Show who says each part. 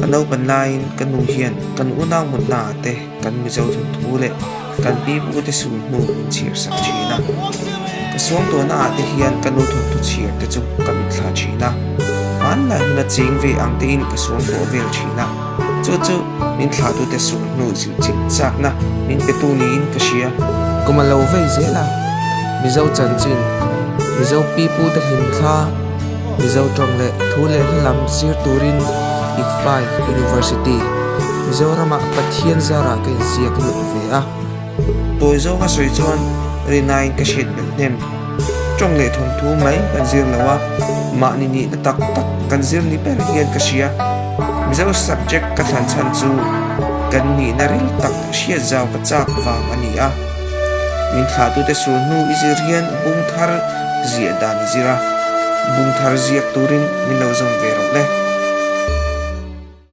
Speaker 1: Ka naupan laiin ka nu hian kan unau mutna ah te kan Mizo thawnthu leh kan pi pu te sul hnu min chhiar sak thin a. Ka suangtuahna ah te hian ka nu thawnthu chhiar te chu ka mitthla thin a. Hmanlai huna cheng ve ang tein ka suangtuah vel thin a. Chu chu min thlahtute sul hnu zirchilh chakna min petu niin ka hria. Kum a lo vei zel a, Mizo chanchin, Mizo pipute hlimthla, Mizo tawng leh thu leh hla lam zir turin ICFAI University, Mizoramah Pathian zarah ka inziak lut ve a. Tawi zawnga sawi chuan rinain ka hriat belh hnem. Tawng leh thawnthu mai kan zir lo a, mahni nihna tak tak kan zir ni ber hian ka hria. Mizo subject ka thlan chhan chu kan nihna ril tak hriat zau ka chak vang a ni a. Min thlahtute sul hnu i zir hian bung thar ziah dan i zir a, bung thar ziak turin min lo zawm ve rawh le.